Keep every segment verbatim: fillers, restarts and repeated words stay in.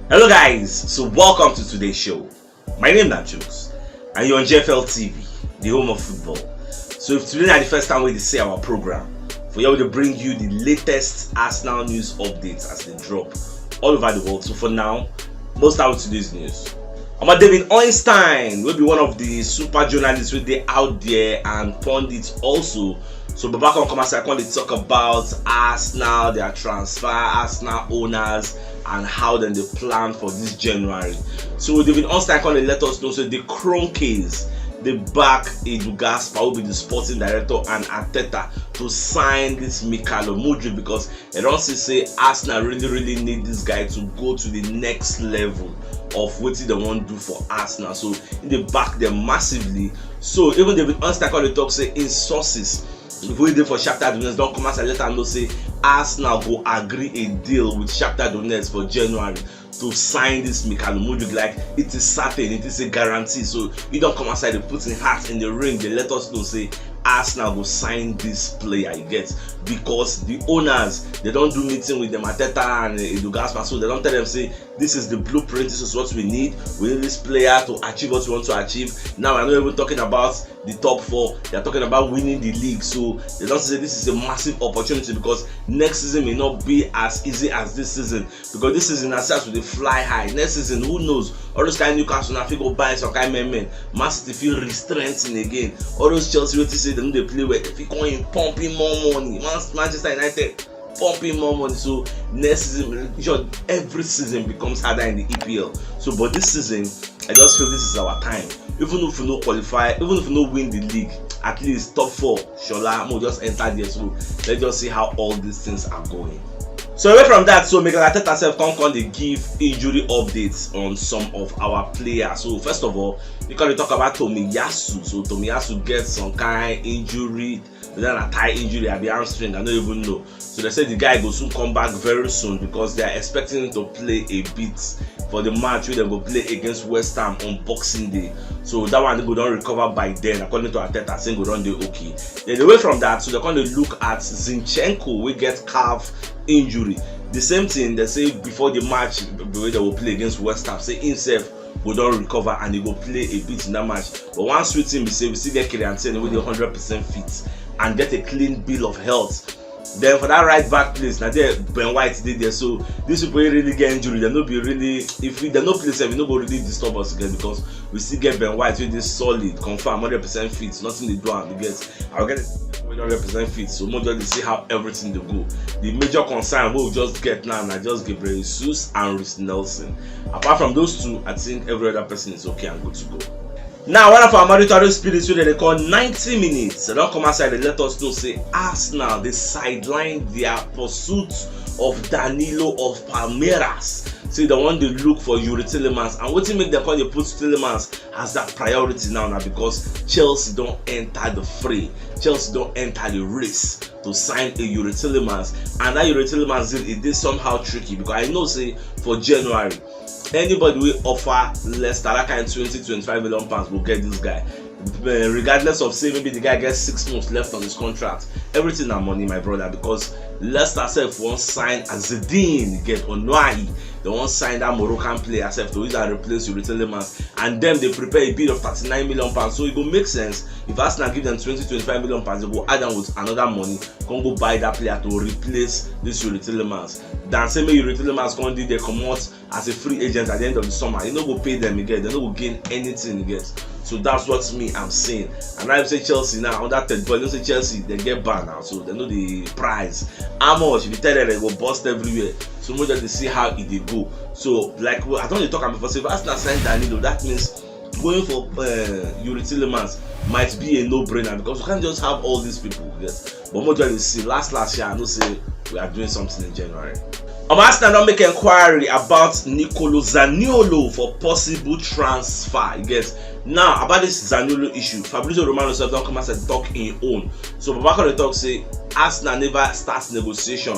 Hello guys, so welcome to today's show. My name na Jukes and you're on G F L T V, the home of football. So if today na the first time wey you see our program, for here we dey bring you the latest Arsenal news updates as they drop all over the world. So for now, we'll start with today's news. Omo, David Ornstein, wey be one of the super journalists wey dey out there and pundits also, so Baba come come outside come dey talk about Arsenal, their transfer, Arsenal owners, and how dem dey plan for this January. So David Ornstein come dey let us know say the Kroenkes dey back Edu Gaspar, who be the sporting director, and Arteta to sign this Mykhailo Mudryk because dem don see say Arsenal really really need this guy to go to the next level of wetin dem wan do for Arsenal. So e dey back dem massively. So even David Ornstein come dey talk say im sources wey dey for Shakhtar Donetsk don come outside let am know say Arsenal go agree a deal with Shakhtar Donetsk for January to sign this Mykhailo Mudryk. Like, it is certain, it is a guarantee. So he don come outside, dey put im heart in the ring, dey let us know say Arsenal go sign this player, you get, because the owners, dem don do meeting with dem, Arteta and Edu Gaspar, so dem don tell dem say this is the blueprint, this is what we need. We need this player to achieve what we want to achieve. Now I'm not even talking about the top four, they're talking about winning the league. So dem don say this is a massive opportunity because next season may not be as easy as this season, because this season, as as we dey fly high, next season, who knows? All those kind Newcastle na fit go buy some kind men men. Man City fit re-strengthen again. All those Chelsea wey think say dem no dey play well, dem fit come in pumping more money. Man, Manchester United pumping more money. So next season, sure, every season becomes harder in the E P L. So but this season, I just feel this is our time. Even if we no qualify, even if we no win the league, at least top four, Shola, mo just enter there. So let's just see how all these things are going. So away from that, so Mikel Arteta sef come come dey give injury updates on some of our players. So first of all, we come dey talk about Tomiyasu. So Tomiyasu get some kind injury, whether na thigh injury abi hamstring, I no even know. So they say the guy go soon come back very soon because they are expecting him to play a bit for the match wey dem go play against West Ham on Boxing Day. So that one go don recover by then, according to Arteta, say go don dey okay. Then away from that, so they come dey look at Zinchenko wey get calf injury. The same thing they say before the match wey dem go play against West Ham, say himself go don recover and he go play a bit in that match. But one sweet thing be say we still get Kieran Tierney wey dey hundred percent fit and get a clean bill of health. Then for that right back place, na there Ben White dey there. So these people wey really get injury, dem no be really, if we, dem no play sef, e no go really disturb us again because we still get Ben White wey dey solid, confirm, hundred percent fit, nothing dey do am, you get. I go get wey hundred percent fit, so mo just dey see how everything dey go. The major concern wey we just get now na just Gabriel Jesus and Reiss Nelson. Apart from those two, I think every other person is okay and good to go. Now, one of our mandatory spirits wey dem dey call ninety minutes, dem don come outside dey let us know say Arsenal dey sideline their pursuit of Danilo of Palmeiras. Say dem wan dey look for Youri Tielemans, and wetin make dem come dey put Tielemans as that priority now na because Chelsea don enter the fray. Chelsea don enter the race to sign a Youri Tielemans, and that Youri Tielemans deal, e dey somehow tricky because I know say for January, anybody wey offer Leicester that kind twenty, twenty-five million pounds go get this guy. Eh, regardless of say maybe the guy gets six months left on his contract, everything na money, my brother, because Leicester sef wan sign Azzedine, get Ounahi. Dem wan sign that Moroccan player sef to use and replace Youri Tielemans, and dem dey prepare a bid of thirty-nine million pounds. So e go make sense if Arsenal give dem twenty, twenty-five million pounds, dem go add am with another money, come go buy that player to replace this Youri Tielemans, than say make Youri Tielemans come dey there comot as a free agent at the end of the summer. E no go pay dem again, dem no go gain anything again. So that's what me I'm saying. And I say Chelsea now, under Ted Boehly, you know say Chelsea, dem get ban now, so dem no dey price. How much? If you tell dem, dem go burst everywhere. So we just dey see how e dey go. So like, well, I don dey talk am before, say if Arsenal sign Danilo, that means going for uh, Youri Tielemans might be a no-brainer because we can't just have all these people. Yes. But mo just dey see, last last year, I know say we are doing something in January. Um, Arsenal don make inquiry about Nicolo Zaniolo for possible transfer. You get. Now, about this Zaniolo issue, Fabrizio Romano sef don come outside talk im own. So Baba come dey talk say Arsenal never start negotiation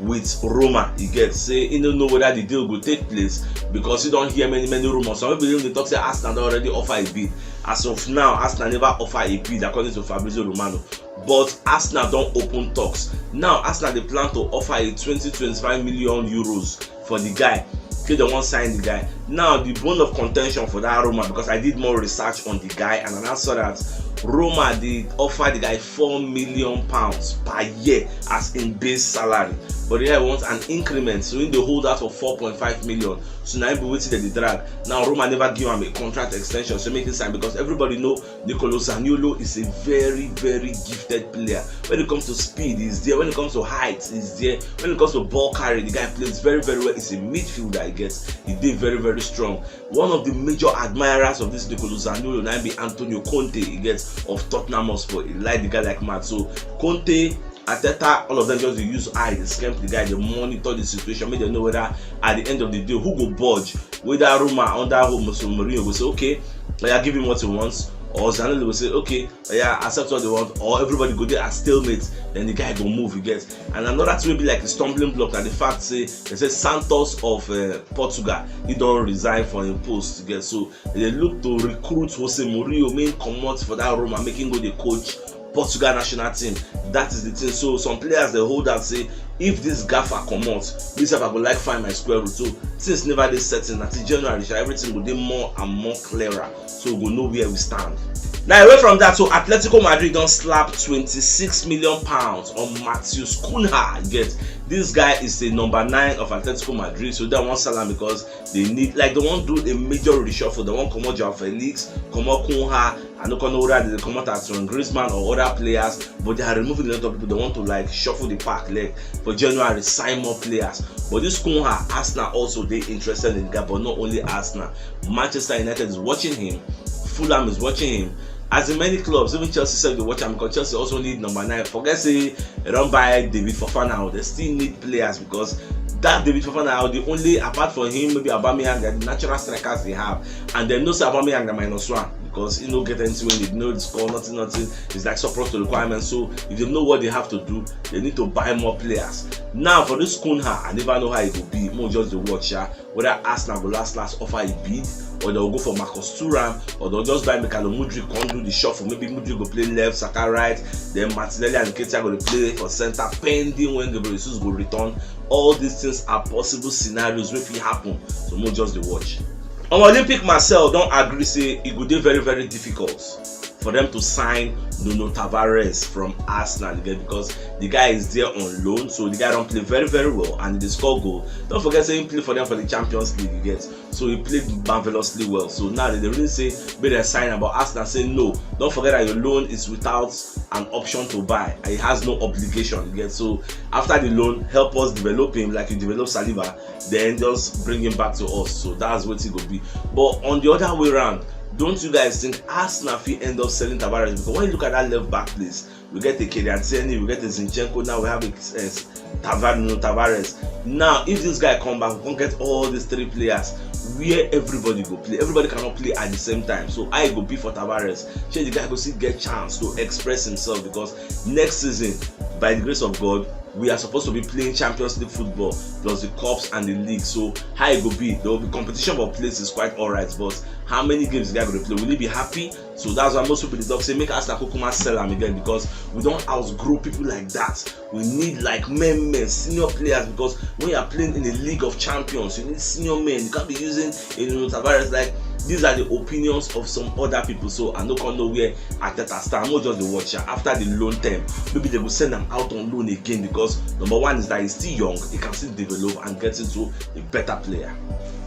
with Roma. You get, say he no know whether the deal go take place because he don hear many many rumors. Some people even dey talk say Arsenal don already offer a bid. As of now, Arsenal never offer a bid, according to Fabrizio Romano. But Arsenal don open talks. Now Arsenal dey plan to offer a twenty, twenty-five million euros for the guy. Say they wan sign the guy. Now the bone of contention for that Roma, because I did more research on the guy and I now saw that Roma dey offer the guy four million pounds per year as im base salary, but the guy wants an increment, so im dey hold out for four point five million. So na im be wetin dem dey drag. Now Roma never give am a contract extension, so make him sign, because everybody know Nicolo Zaniolo is a very, very gifted player. When it comes to speed, he's there. When it comes to height, he's there. When it comes to ball carry, the guy plays very, very well. He's a midfielder, he gets. He dey very, very strong. One of the major admirers of this Nicolo Zaniolo na be Antonio Conte, he gets, of Tottenham Hotspur. He like the guy like mad. So Conte, Arteta, all of them just dey use eye, dey scamp the guy, dey monitor the situation, make dem know whether at the end of the day who go budge, whether Roma under who Jose Mourinho go say, "Okay, oya, give him what he wants," or Zaniolo go say, "Okay, oya, accept what they want," or everybody go dey at stalemate, then the guy go move, you get. And another thing wey be like a stumbling block na the fact say they say Santos of uh, Portugal, he don resign for im post, you get. So they look to recruit Jose Mourinho, make him comot for that Roma, make him go dey coach Portugal national team. That is the thing. So some players dey hold out say, "If this gaffer comot, me sef I go like find my square root." So things never dey certain. Until January sha, everything go dey more and more clearer, so we go know where we stand. Now, away from that, so Atletico Madrid don slap twenty-six million pounds on Matheus Cunha. You get, this guy is a number nine of Atletico Madrid, so dem wan sell am because they need, like, they wan do a major reshuffle. They wan comot Joao Felix, comot Cunha, I no come know whether they comot Antoine Griezmann or other players, but they are removing a lot of people. They want to, like, shuffle the pack, like, for January, sign more players. But this Cunha, Arsenal also dey interested in the guy, but not only Arsenal. Manchester United is watching him. Fulham is watching him. As in many clubs, even Chelsea sef dey watch am, because Chelsea also need number nine. Forget say they don buy David Fofana, they still need players, because that David Fofana, the only, apart from him, maybe Aubameyang, the natural strikers they have, and dem know say Aubameyang na minus one, because he no get anything wey he dey, no score, nothing, nothing. It's like surplus to requirements. So if they know what they have to do, they need to buy more players. Now for this Cunha, I never know how e go be. Mo just dey watch, yeah, whether Arsenal go last last offer a bid, or they'll go for Marcus Thuram, or they'll just buy Mykhailo Mudryk, come do the shuffle. Maybe Mudryk go play left, Saka right, then Martinelli and Nketiah go dey play for center, pending when Gabriel Jesus go return. All these things are possible scenarios wey fit happen. So mo just dey watch. Omo, Olympique Marseille don agree say e go dey very, very difficult for them to sign Nuno Tavares from Arsenal again, because the guy is there on loan, so the guy don play very, very well and he dey score goal. Don't forget say he play for them for the Champions League, you get, so he played marvelously well. So now they dey really say make dem sign am, but Arsenal say no. Don't forget that your loan is without an option to buy, and he has no obligation, you get. So after the loan, help us develop him like you develop Saliba, then just bring him back to us. So that's what it go be. But on the other way around, don't you guys think Arsenal fit end up selling Tavares? Because when you look at that left back place, we get a Kylian Tierney, we get a Zinchenko, now we have a uh, Tavares, Nuno Tavares. Now, if this guy come back, we can get all these three players where everybody go play. Everybody cannot play at the same time. So I go be for Tavares. Shey the guy go still get chance to express himself, because next season, by the grace of God, we are supposed to be playing Champions League football plus the cups and the league. So how e go be? There will be competition for places, quite alright, but how many games the guy go dey play? Will he be happy? So that's why most people dey talk say make Arsenal kukuma sell am again, because we don outgrow people like that. We need, like, men, men, senior players, because when you are playing in a league of champions, you need senior men. You can't be using, you know, Tavares. Like, these are the opinions of some other people, so I no come know where Arteta stand. Mo just dey watch am. After the loan term, maybe they go send am out on loan again, because number one is that he's still young, he can still develop and get into a better player.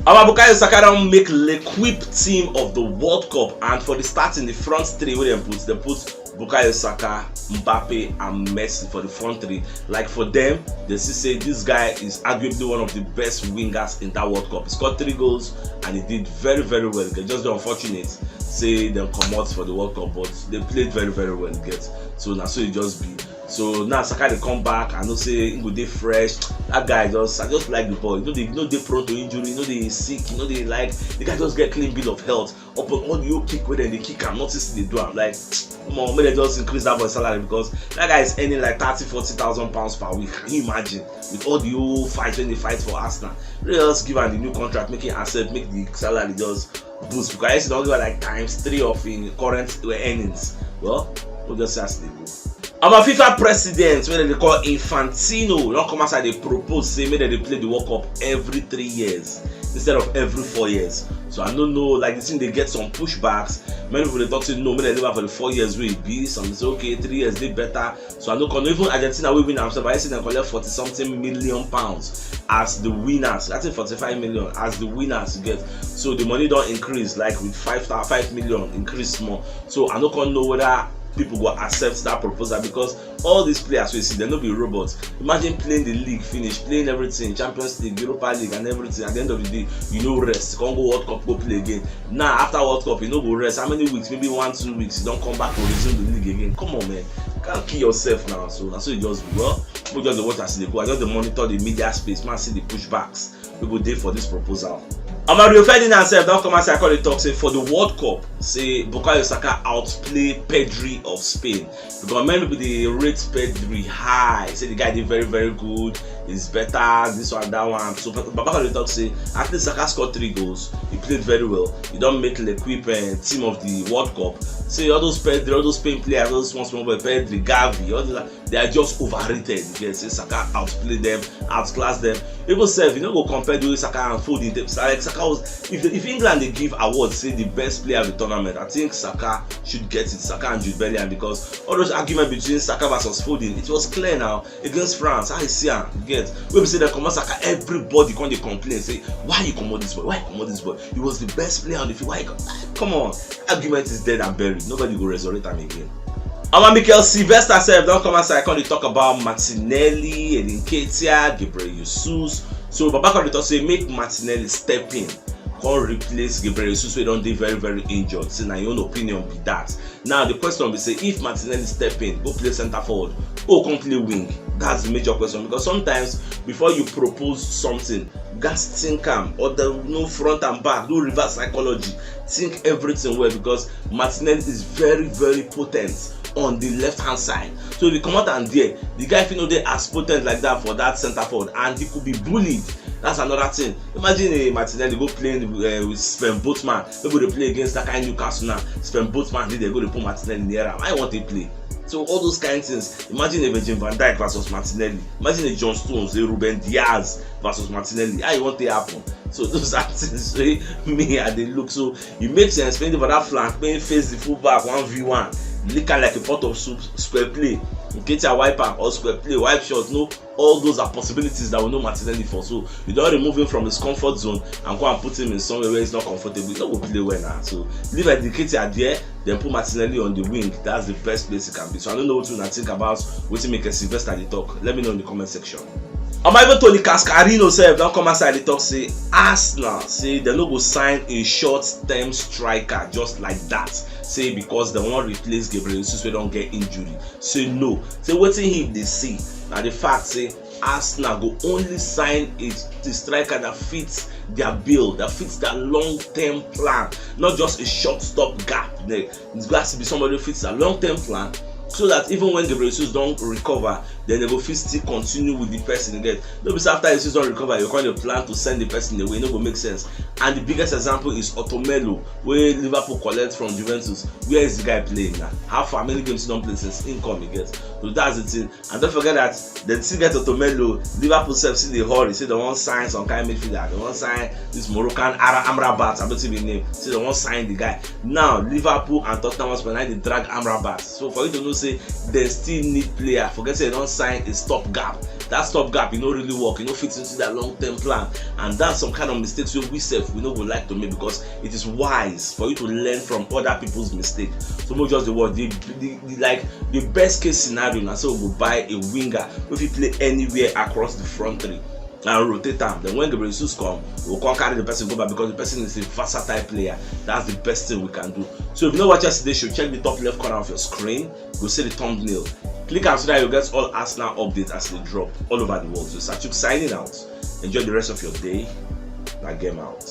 Our Bukayo Saka don make L'Equipe team of the World Cup, and for the starting, the front three wey dem put, dem put Bukayo Saka, Mbappe and Messi for the front three. Like, for them, they see say this guy is arguably one of the best wingers in that World Cup. He scored three goals and he did very, very well. E just dey unfortunate say dem comot for the World Cup, but they played very, very well, get. So na so e just be. So now Saka dey come back, I know say he go dey fresh. That guy just, I just like the boy. You know, they, you know, they prone to injury, you know, they sick, you know, they, like, the guy just get clean bill of health. Upon all the kick wey dem dey kick am, nothing still dey do am. Like, omo, make dem just increase that boy salary, because that guy is earning like thirty, forty thousand pounds per week. Can you imagine? With all the old fight wey dey fight for Arsenal, they just give am the new contract, make him accept, make the salary just boost, because I see don give am like times three of him current earnings. Well, we'll just see as e dey go. Our FIFA president, wey dem dey call Infantino, don come outside dey propose say make dem dey play the World Cup every three years. instead of every four years. So I don't know, like, the thing, they get some pushbacks. Many people, they talk say no, make dem leave am for the four years wey e be. Some say okay, three years dey better. So I no come, even Argentina wey win am sef, I see dem collect forty something million pounds as the winners. I think forty-five million as the winners get. So the money don increase, like, with five thou-, five million increase small. So I no come know whether people go accept that proposal, because all these players wey you see, dem no be robots. Imagine playing the league finish, playing everything, Champions League, Europa League, and everything. At the end of the day, you no rest. You come go World Cup, go play again. Now, after World Cup, you no go rest. How many weeks? Maybe one, two weeks. You don come back to resume the league again. Come on, man. You can't kill yourself now. So that's what you just do. Well, we just dey watch as e dey go. I just dey monitor the media space. Man, see the pushbacks wey go dey for this proposal. Omo, Rio Ferdinand sef don come outside, come dey talk say for the World Cup, say Bukayo Saka outplay Pedri of Spain, because many people dey rate Pedri high, say the guy dey very, very good, is better, this one, that one. So Baba come dey talk say at least Saka scored three goals, he played very well, he don make L'Equipe, eh, team of the World Cup. Say all those Pedri, all those Spain players, all those small, small boy, Pedri, Gavi, all those, they are just overrated. You get say Saka outplay them, outclass them. Even sef, you no go compare the way Saka and Foden take. Like, Saka was, if the, if England dey give award, say the best player of the tournament, I think Saka should get it. Saka and Jude Bellingham, because all those argument between Saka versus Foden, it was clear now against France. How you see am? You get, wey be say dem comot Saka, everybody come dey complain say why you comot this boy? Why you comot this boy? He was the best player on the field. Why you come? Come on, argument is dead and buried. Nobody go resurrect am again. Omo, Mikel Sylvester sef don come outside, come dey talk about Martinelli, Nketiah, Gabriel Jesus. So Baba come dey talk say make Martinelli step in, come replace Gabriel Jesus wey don dey very, very injured. Say na your own opinion be that. Now the question be say, if Martinelli step in, go play center forward, or come play wing? That's the major question, because sometimes before you propose something, gats think am, or the, you know, front and back, do reverse psychology, think everything well, because Martinelli is very, very potent on the left hand side. So if you comot am there, the guy fit no dey as potent like that for that center forward, and he could be bullied. That's another thing. Imagine a Martinelli go playing, uh, with Sven Botman. People dey play against that kind Newcastle now. Sven Botman, they go dey put Martinelli near am. I want to play. So all those kind things. Imagine a Virgil van Dijk versus Martinelli. Imagine a John Stones, a Ruben Dias versus Martinelli. How you want to happen? So those are things wey me I dey look. So e make sense, make the other flank, make face the fullback one v one, lick am like a pot of soup, square play. Nketiah wipe am, or square play, wipe shot. No, all those are possibilities that we know Martinelli for. So you don remove him from his comfort zone and go and put him in somewhere where he's not comfortable. He no go play well now. So leave Nketiah there, then put Martinelli on the wing. That's the best place he can be. So I don't know what you think about wetin Mikel Sylvester dey talk. Let me know in the comment section. Omo, even Tony Cascarino sef don come outside dey talk say Arsenal, say dem no go sign a short-term striker just like that. Say because dem wan replace Gabriel Jesus wey don get injury. Say no. Say wetin he dey see na the fact say Arsenal go only sign a, a striker that fits their bill, that fits their long-term plan, not just a short stop gap. They, it has to be somebody who fits their long-term plan, so that even when Gabriel Jesus don recover, then they go fit still continue with the person again. No be say after Jesus don recover, you come dey plan to send the person away. E no go make sense. And the biggest example is Otomelo, wey Liverpool collect from Juventus. Where is the guy playing now? How far? Many games he don play since he come again? So that's the thing. And don't forget that dem still get Otomelo. Liverpool sef still dey hurry, say dem wan sign some kind midfielder. Dem wan sign this Moroccan Ara Amrabat, I don't even name. Say dem wan sign the guy. Now Liverpool and Tottenham Hotspur na dey drag Amrabat. So for you to know say dem still need player, forget say dem don sign a stop gap. That stop gap, e no really work. E no fit into their long-term plan. And that's some kind of mistakes wey we sef, we no go like to make, because it is wise for you to learn from other people's mistake. So make we just dey watch. The, the, the, like, the best case scenario na say we go buy a winger wey fit play anywhere across the front three and rotate am. Then when Gabriel Jesus come, we go come carry the person go back, because the person is a versatile player. That's the best thing we can do. So if you no watch yesterday show, check the top left corner of your screen. You go see the thumbnail. Click am so that you get all Arsenal updates as they drop all over the world. So Sachuk signing out. Enjoy the rest of your day. Na game out.